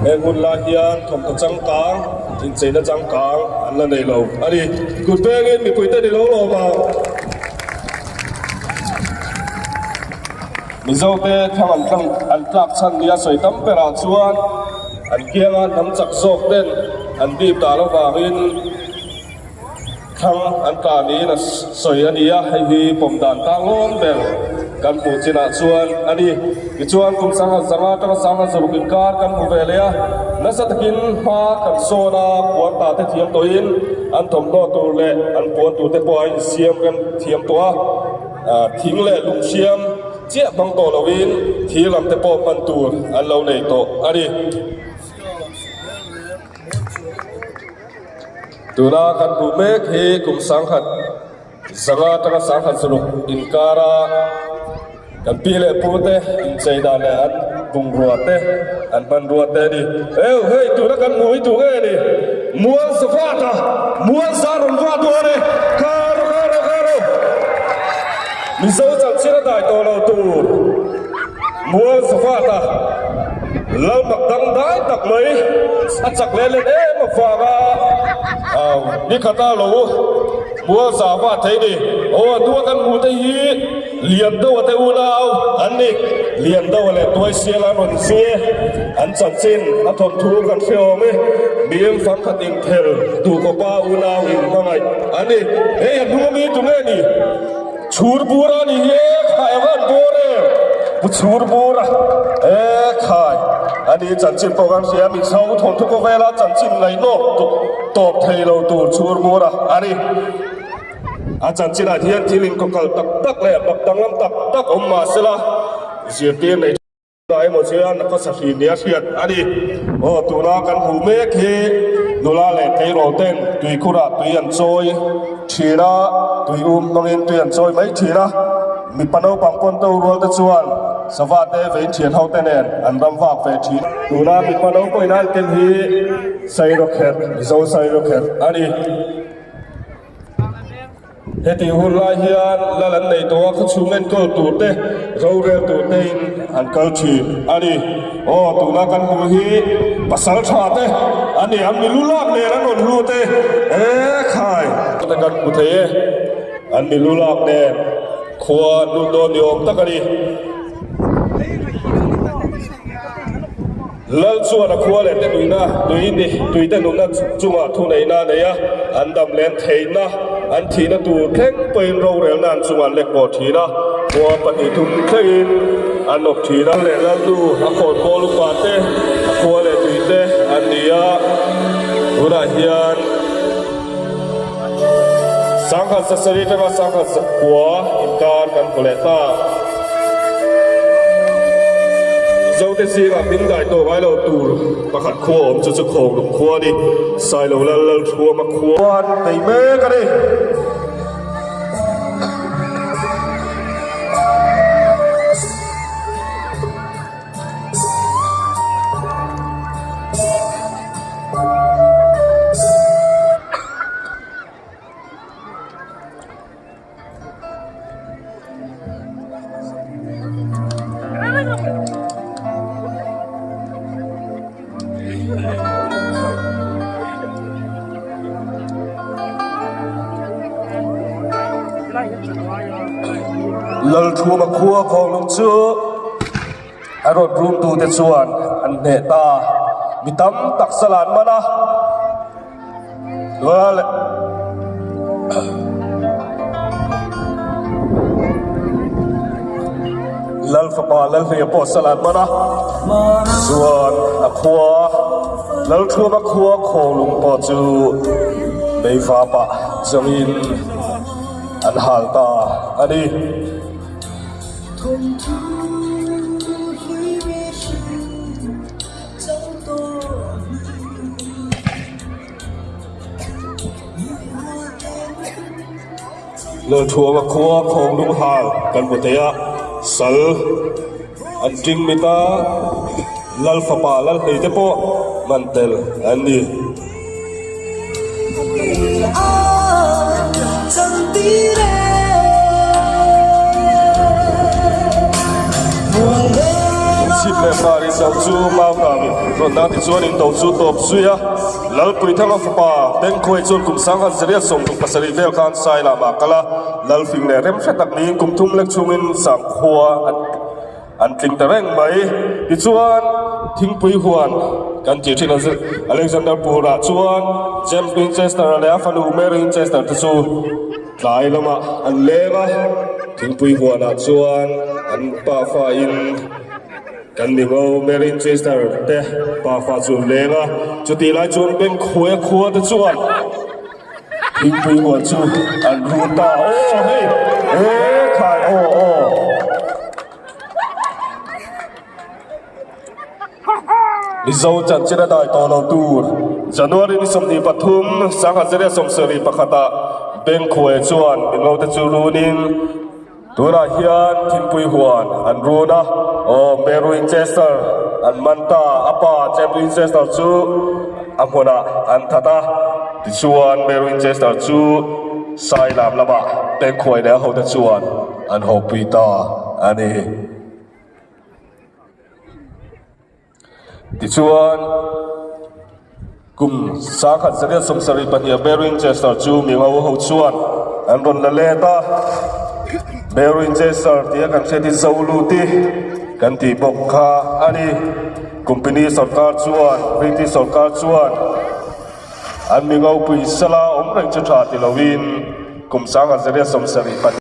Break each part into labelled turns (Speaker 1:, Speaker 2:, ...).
Speaker 1: Heng hun lai hian thawmhnaw changkang, incheina changkang an la nei lo a ni. Kut vengin mipuite ni lo lawm ang. Mizote thlang an tlang an tlak chhan nia sawi tam berah chuan an kianga hnam chak zawk ten an bip dah lovangin Thlang an tla niin a sawi a ni a, hei hi pawm dan tlanglawn ber kan hmuh chinah chuan a ni. Tichuan kum sangha zanga atanga sangha zaruk inkar kan hmu ve leh a, nasa takin hma kan sawn a, puan ta te thiam tawhin an thawmhnaw tur leh an puan tur te pawh a insiam rem thiam tawh a, thing leh lung hriam chiah hmang tawh loin thir lam te pawh hman tur an lo nei tawh a ni. Tuna kan hmuh mek hi kum sangkhat zanga atanga sangkhat zaruk inkara kan pi leh pu te inchei dan leh an bungrua te an hmanrua te a ni. Eu hei tuna kan hmuh hi tu nge ni? Mual Zavat a, Mual za rawn va dawn e, Karo karo karo Mizo chanchin a dai tawh lo tur Mual Zavat a. Lalmak dangdai tak mai a chak leh let em avanga ni khata lo mual za va thei ni. Aw a hnua kan hmuh te hi lian deuh a te unau an ni. Lian deuh leh tuai sial an rawn zui e. An chanchin a thawnthu kan hre awm e. Mim fangkhat inphel duhkawpa unau in hmangaih an ni. Hei a hnung ami tunge ni? Chhur bur a ni hi e khai a van bawr em pu chhur bur a e khai a ni chanchin pawh kan hria mi chho thawnthu khawvela chanchin ngaihnawk tawp thei lo tur chhur bur a a ni a chanchin ah hian thil inkawkalh tak tak leh bak danglam tak tak awm mahsela zirtir nei Tunah emaw chuan a khawsa hrin nia hriat a ni. Aw tuna kan hmuh mek hi nula leh tleirawl ten tuikhurah tui an chawi thin a, tui um hmangin tui an chawi mai thin a. Mipa naupang pawn to rual te chuan sava te vein thian ho te nen an ram vak ve thin. Tuna mipa naupangin an ken hi Sairawkherh, Mizo Sairawkherh a ni. Heti hun lai hian lal an nei tawh a, khawchhung enkawl tur te, rorel tur te in an kal thin a ni. Aw, tuna kan hmuh hi pasal tha te a ni, an milu lak nen an rawn lut e, e khai. Te kan hmu thei e, an milu lak nen khua an lut dawn ni awm tak a ni. Lal chuan a khua leh te nuihna, tui ni, tui te nunna chungah thuneihna a nei a, an dam len theihna, an thihna tur thleng pawhin rorelna an chungah an lek pawh thin a, khua 2 thum thlengin an awp thin a. Leh Lalnu a khawnbawl upa te, a khua leh tui te an ni a, tunah hian 1000 sasarih atanga 1000 zakua inkar kan hmu leh ta. Zote zingah min dai tawh ngai lo tur pakhat khua awm chu chu Khawnglung khua a ni. Sailo Lal Lalthuama khua an nei mek a ni. Lalthuma khua khawnglung chu a rawn rum tute chuan an hneh ta mi tam tak sal an man a. Lal fapa Lal hleia pawh sal an man a, chuan a khua Lal Thuama khua Khawnglung pawh chu Meivapah chawngin an hal ta a ni. Lalthuama khua Khawnglung hal kan hmu thei a, sal an ting mit a, Lal fapa Lal hlei te pawh man tel an ni. Chhip leh. Inkar indo chu Maunamin rawn dah tichuan indo chu tawp zui a. Lalpuithanga fapa Bengkhuai chuan kum 1967 vel khan Sailamah a kal a, Lalfing leh remhre tak niin kum thum lek chhungin Sangkhua an tling ta reng mai. Tichuan Thingpui huan kan tih thin Alexander Purah chuan James Winchester-a leh a fanu Mary Winchester te chu tlai lamah an leng a, Thingpui huanah chuan an pafa in kan mi ngo Mary Winchester te pafa chu an leng a, chutih lai chuan bank khuaia khua te chuan Thingpui huan chu an run ta aw hei e khai aw aw. Mizo chanchin a dai tawh lo tur. January ni 23, 1971 ah Bengkhuai chuan Mingote chu runin tunah hian Thingpui huan an run a, aw Mary Winchester an man ta, a pa James Winchester chu a hmunah an that a, tichuan Mary Winchester chu Sailam lamah Bengkhuai leh a hote chuan an hawpui ta a ni. Tichuan, kum 1972 Mary Winchester chu mi ngo ho chuan an rawn la let a. Mary Winchester tia kan hriat hi Zoluti kan tih bawk kha a ni. Company sorkar chuan, British sorkar chuan an mi ngopui sala awm reng chu tha ti loin kum 1972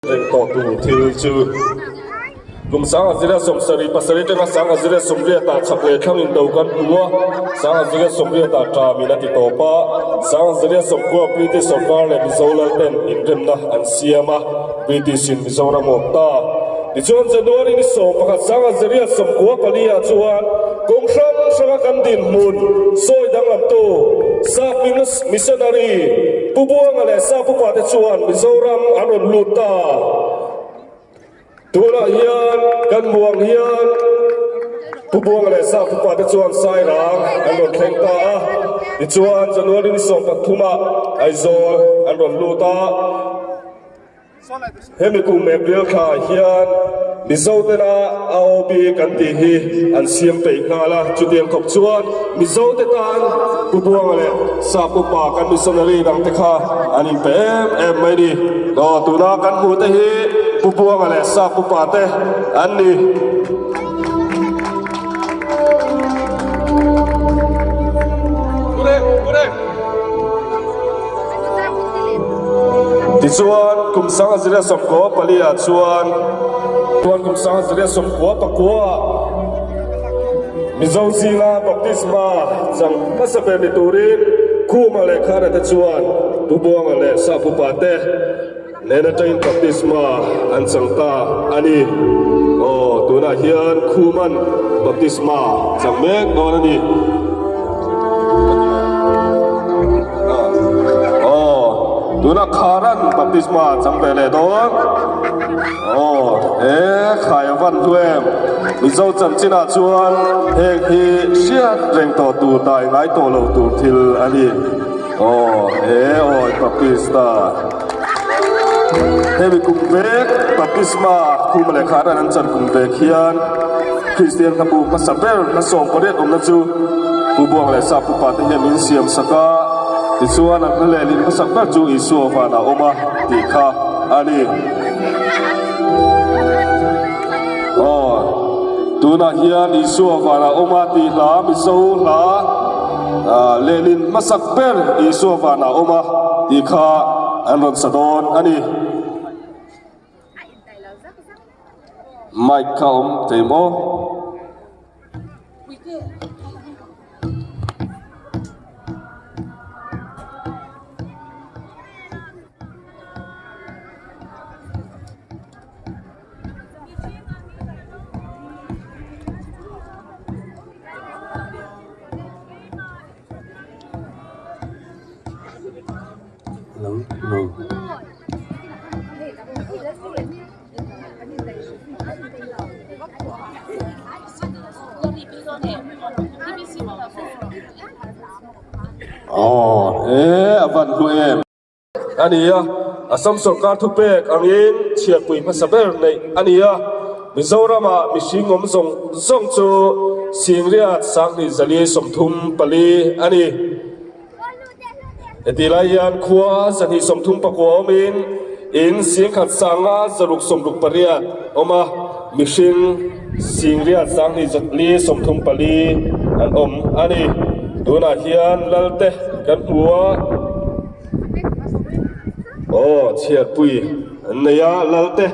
Speaker 1: Reng tawh tur thil chu kum 1977 atanga 1988 ah chhak leh thlang indo kan hmu a, 1988 ah ṭamin a ti tawp a, 1990 British sorkar leh Mizo lalten inremna an siam a, British in Mizoram awm ta. Tichuan January ni 11 1994 ah chuan kawng hrang hranga kan dinhmun sawi danglamtu Sap Missionary Pu Buanga leh Sap upa te chuan Mizoram an rawn lut ta. Tunah hian kan hmu ang hian Pu Buanga leh Sap upa te chuan Sairang an rawn thleng ta a. Tichuan January ni 13 ah Aizawl an rawn lut a. Hemi kum April thla hian Mizo tena AOB kan tih hi an siam peih nghal a, chutiang khawp chuan Mizo te tan Pu Buanga leh Sap upa kan missionary dang te kha an inpe em em mai ni. Aw tuna kan hmuh te hi Pu Buanga leh Sap upa te an ni. Tichuan, kum 1994 ah chuan chuan kum 1999 ah Mizo zinga baptisma chang hmasa ber ni turin Khuma leh Khara te chuan Pu Buanga leh Sap upa te nen atangin baptisma an chang ta a ni. Aw, tunah hian Khuman baptisma chang mek dawn a ni. Aw, tunah Kharan baptisma chang ve leh dawn. Aw, he khai a van hlu em? Mizo chanchinah chuan heng hi hriat reng tawh tur dai ngai tawh lo tur thil a ni. Aw, he awi baptista. Hemi kum vek baptisma khuma leh kharan an chan kum vek hian Kristian hlabu hmasa ber hla 18 awmna chu Pu Buang leh Sap upa te hian min siam sak a, tichuan an hla lehlin hmasak ber chu Isua vanah awm a tih kha a ni. Aw, tunah hian Isua vanah awm a tih hla Mizo hla lehlin hmasak ber Isua vanah awm a tih kha an rawn sa dawn a ni. Mic kha awm thei maw? Aw e a van hlu em a ni a, Assam sorkar thupek angin chhiatpui hmasa ber neih a ni a. Mizorama mihring awm zawng zawng chu Singriat Sanghnih Zali 34 a ni. Heti lai hian khua zahnih 39 awmin in singkhat sanga zaruk 68 awm a, mihring Singriat Sanghnih Zali 34 an awm a ni. Tunah hian Lalte kan hmu a, aw chhiarpui an nei a, Lalte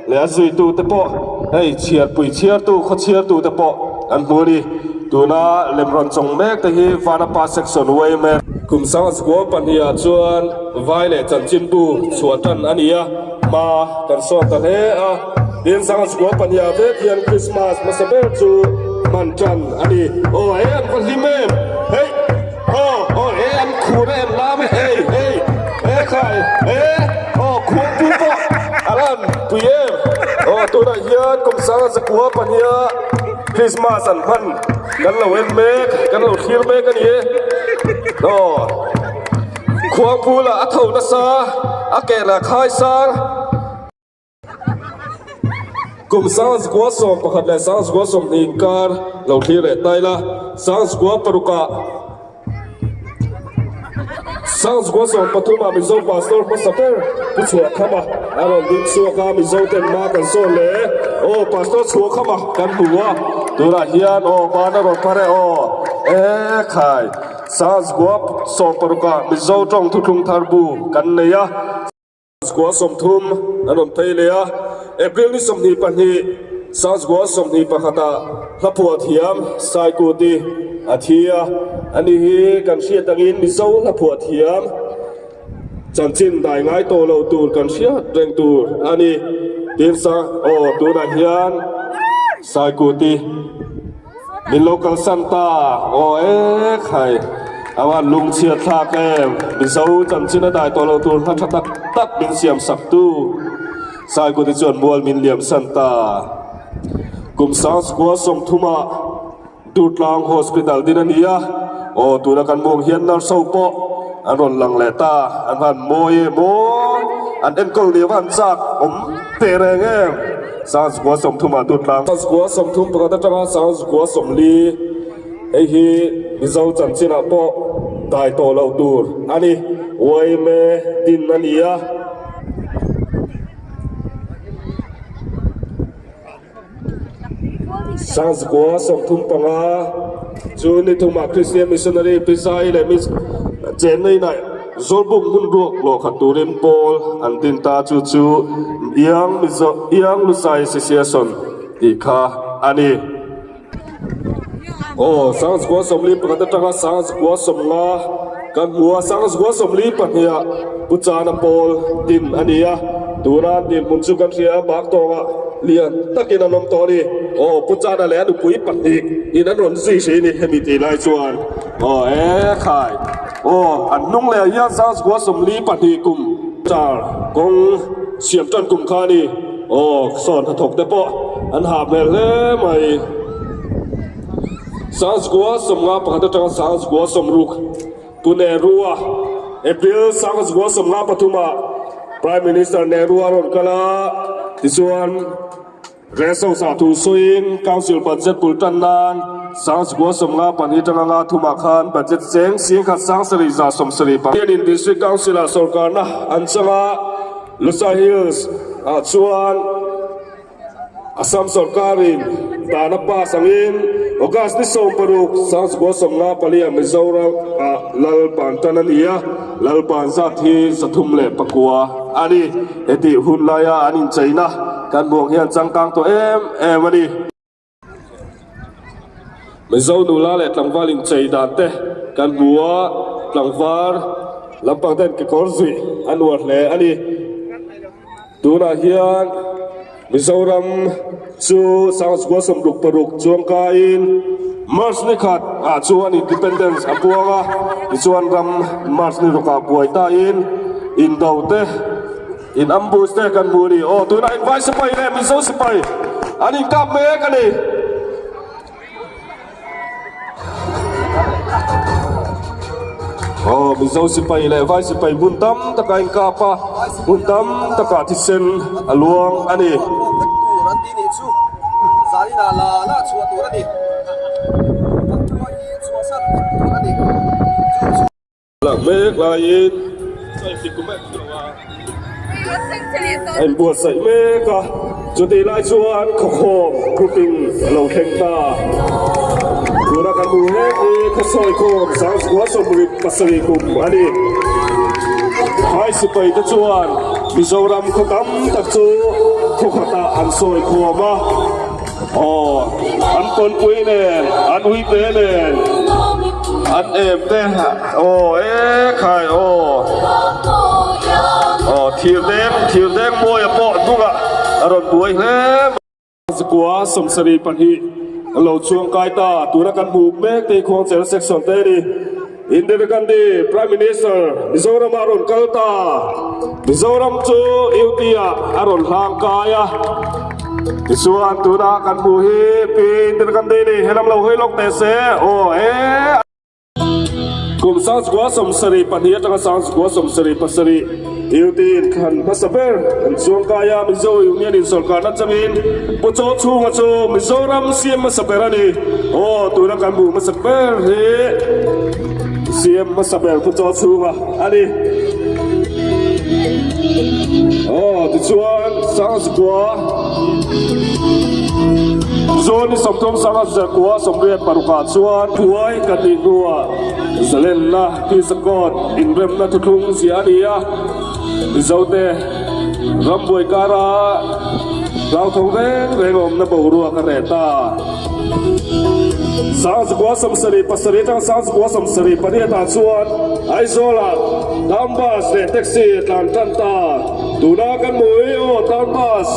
Speaker 1: leh a zuitute pawh hei chhiarpui chhiartu khaw chhiartute pawh an hmu a ni. Tuna lem rawn chawng mek te hi Vanapa Section yma. Kum sanga zakua pahnih ah chuan vai leh chanchinbu chhuah tan a ni a, hma kan sawn ta hle a. Tin sanga zakua pahnih ah vek hian Krismas hmasa ber chu hman tan a ni. Aw he an va hlim em! Hei! Aw aw he an khur a en lam e hei hei he khai he aw khur tu pawh a lan pui em aw tunah hian kum sanga zakua pahniha Christmas an hman kan lo en mek kan lo thlir mek a ni e aw khuangpu lah a tho nasa a ke lah khai sang. Kum sangzakua 11 leh sangzakua 20 inkar lo thlir leh ta ila, sangzakua parukah sangzakua 13 ah Mizo Pastor hmasa ber Pu Chhuahkhama a rawn ding chhuak a, Mizo ten hma kan sawn leh aw Pastor Chhuahkhama kan hmu a, tunah hian aw ban a rawn phar e aw e khai sangzakua 16 ah Mizo tawng thuthlung thar bu kan nei a. Sangzgua 30 an rawn phei leh a, April ni 22, Sangzgua 21 ah hlaphuah thiam Saikuti a thi a, ani hi kan hriat angin Mizo hlaphuah thiam chanchin dai ngai tawh lo tur kan hriat reng tur a ni. Tin sa aw tunah hian Saikuti. Min lo kalsan ta aw e khai a van lungchhiat thlak em Mizo chanchin a dai tawh lo tur hla tha tak tak min siam sak tu Saikuti chuan mual min liam san ta kum sang sukua 30 ah Durtlang Hospital din a ni a aw tuna kan hmuh ang hian nurse ho pawh an rawn lang leh ta an van mawi em aw an enkawl ni a van chak awm teh reng em. Sangzukua 30 ah tut tlang. Sangzukua 31 atanga Sangzukua 40 hei hi Mizo chanchinah pawh dai tawh loh tur a ni. Yma din a ni a. Sangzukua 35 chu ni thumah Christian Missionary Pi Zai leh Miss Chenna inah Zawlbuk hmun ruak lawh khat turin pawl an din ta chu chu Iang Mizo Iang Lusai Association tih kha a ni. Aw Sangzukua 41 atanga Sangzukua 50 kan hmu a, Sangzukua 42 ah Pu Chana pawl din a ni a, tuna an dinhmun chu kan hria a, Baktawngah lian takin an awm tawh a ni. Aw Pu Chana leh a nupui pahnih in an rawn zui hrih a ni hemi tih lai chuan. Aw e khai. Aw, an hnung leh ah hian Sangzukua 42 kum car kawng siam tan kum kha a ni. Aw, sawn hnathawk te pawh an hah hmel hle mai. Sangzukua 51 atanga Sangzukua 60 Pu Nehru-a April Sangzukua 53 ah Prime Minister Nehru a rawn kal a, tichuan, Resosa thu sawiin Council budget bul tan nan Sangzukua 52 atanga nga thumah khan budget cheng singkhat sangsarih za 70 hianin District Council-ah sorkarna an chang a, Lusa Hills ah chuan Assam sorkarin dan a pass angin August ni 16 Sangzukua 54 ah Mizoram ah Lalpan tan a ni a, Lalpan zat hi 309 a ni. Hetih hun laia an incheina kan hmuh ang hian changkang tawh em em a ni. Mizo nula leh tlangval inchei dan te kan hmu a, tlangval lampang ten kekawr zuih an uar hle a ni. Tunah hian Mizoram chu Sangchukua 66 chuangkaiin March ni khat ah chuan Independence a puang a, tichuan ram March ni rukah buai tain indo te in ambush te kan hmu a ni. Aw tunah in vai sipai leh Mizo sipai an inkap mek a ni. Aw Mizo sipai leh vai sipai hmun tam takah a inkap a, hmun tam takah thisen a luang a ni.
Speaker 2: Inah la la chhuah tur a ni. Kan khua hi chhuahsan vek tur a ni. Chu chu.
Speaker 1: Lak mek laiin a inbuatsaih mek a, chutih lai chuan khawkhawm grouping a lo thleng ta. Tuna kan hmuh mek hi khawsawi khawm 1977 kum a ni. Phai sipai te chuan Mizoram khaw tam tak chu khaw khatah an sawi khawm a, aw an pawnpui nen, an uite nen, an em te aw e khai aw aw thir deng thir deng mawia pawh hnungah a rawn buai hle mai. Zakua 72 a lo chuang kai ta, tuna kan hmuh mek te hi Khuangcher section te a ni. Indira Gandhi Prime Minister Mizoram ah a rawn kal ta, Mizoram chu UT ah a rawn hlang kai a, tichuan tuna kan hmuh hi Pi Indira Gandhi ni helam lo hawi lawk teh se aw e. Kum 1972 atanga 1977 UT inthlan hmasa ber an chuangkai a, Mizo Union in sawrkarna changin Pu Chawchhunga chu Mizoram CM hmasa ber a ni. Aw, tuna kan hmuh hmasa ber hi CM hmasa ber Pu Chawchhunga a ni. Aw, tichuan 19. Zawn 30 19 86 ah chuan thuai ka tih hnuah zalenna Pisakawt inremna thuthlung ziah a ni a, Mizote rambuai kara hlauthawng reng reng awmna boruak a reh ta. 1977 atang 1978 ah chuan Aizawlah town bus leh taxi a tlan tan ta. Tuna kan hmu hi aw town bus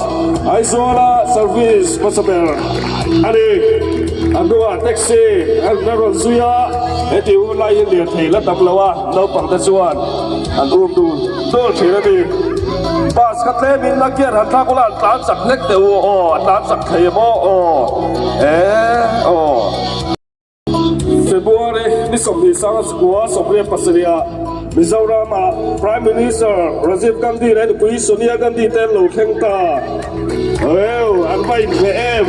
Speaker 1: Aizawla service hmasa ber a ni. A hnuah taxi a rawn zui a, heti hun lai hi lirthei la tam lo a, naupang te chuan an um dun dun thin a ni. Bus kha tlem in a gear han thlak ula an tlan chak hlek teh u aw, a tlan chak thei em aw aw e aw. February ni 20 1987 ah Mizoram ah Prime Minister Rajiv Gandhi leh nupui Sonia Gandhi te an lo thleng ta. Heu, an va inhmeh em?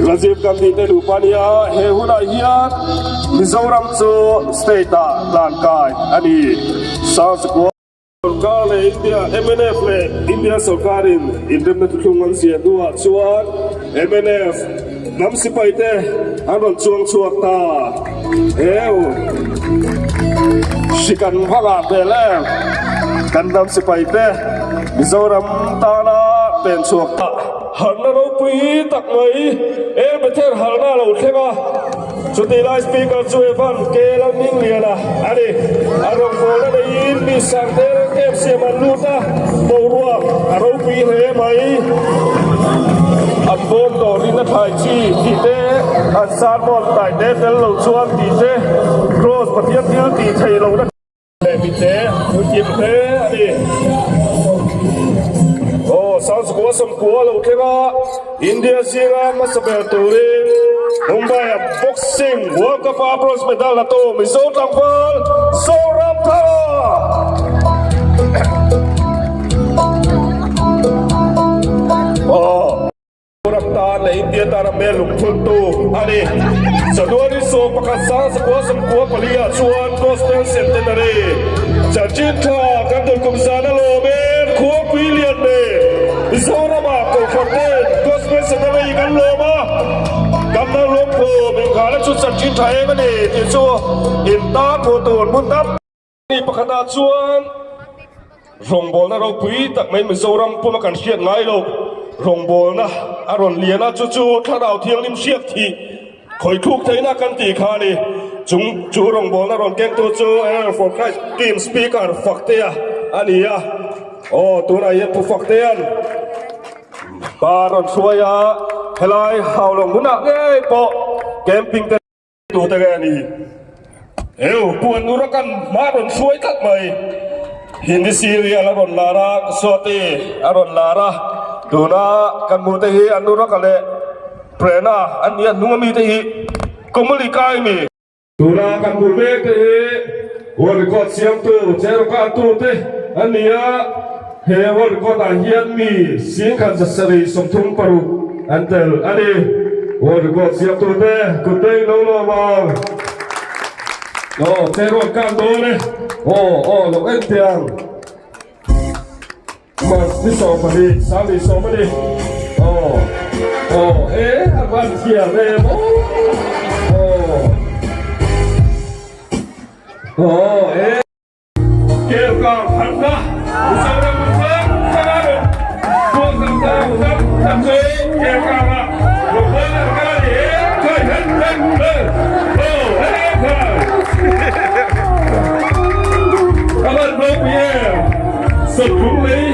Speaker 1: Rajiv Gandhi te nupa nia he hunah hian Mizoram chu state ah tlan kai a ni. Sorkar leh India mnf leh India sorkarin inremna thuthlung an ziah hnuah chuan mnf hnam sipai te an rawn chuang chhuak ta. Heu! Hri kan va ngah hmel em? Kan hnam sipai te Mizoram tana pen chhuak ta. Harhna ropui tak mai El Bethel harhna a lo thleng a. Chutih lai Speaker chu Evan K. Lalhmingliana a ni. A rawngbawlna neiin mi sangte camp siam an lut a, boruak a ropui hle mai. An bawm tawh rinna thlai chi tih te, an sermon taite tel lo chuan tih te, Kraws Pathian thil tih theih lohna Leh mite puithiam hle a ni. Aw, 19 sawmkua lo thleng a, India zinga hmasa ber turin Mumbai-a Boxing World Cup-a bronze medal la tu Mizo tlangval Zoramthanga! Aw. Ram tan leh India tana hmel lungphuntu a ni. January 11 1994 ah chuan Gospel Centenary chanchin tha kan tunkum zan a lawm em Khuangpui lian nen Mizoramah Kohhran ten Gospel Centenary kan lawm a, kan lo lawmkhawm inghahna chu chanchin tha em a ni tih chu in tan hmuh tur hmun tam Ni pakhatah chuan rawngbawlna ropui tak mai Mizoram puma kan hriat ngai lo rawngbawlna a rawn lian a, chu chu Thlarau Thianghlim hriak thih khawithluk theihna kan tih kha a ni. Chung chu rawngbawlna rawn kengtu chu Error for Christ team speaker Faktea a ni a, aw tunah hian Pu Faktea'n hma a rawn hruai a, helai Haulawng hmunah ngei pawh camping te Tute nge ni? Eu, puan ura kan hma rawn hruai tlat mai. Hindi serial a rawn lar a, Swati a rawn lar a, tuna kan hmuh te hi Anurag leh Prerna an ni a, hnung ami te hi Komolika i mi. Tuna kan hmuh mek te hi World Record siamtu, Cherokatu te an ni a, he World Record ah hian mi 1736. an tel a ni. World record siamtute kut beng lo lawm ang. Aw, che rawn kang dawn e. Aw, aw, lo en teh ang. Mas ni 12, 30 a ni. Aw, aw, e, a van thiam em aw. Aw, aw, e. Kelkang khatna Mizoram hrang hranga rawn chhuak dang dang dang dang chu Kelkanga rawn kal an kal a ni e. Khai hen hen hen ho he khai. Ka van ropui em. Sawthlung lei.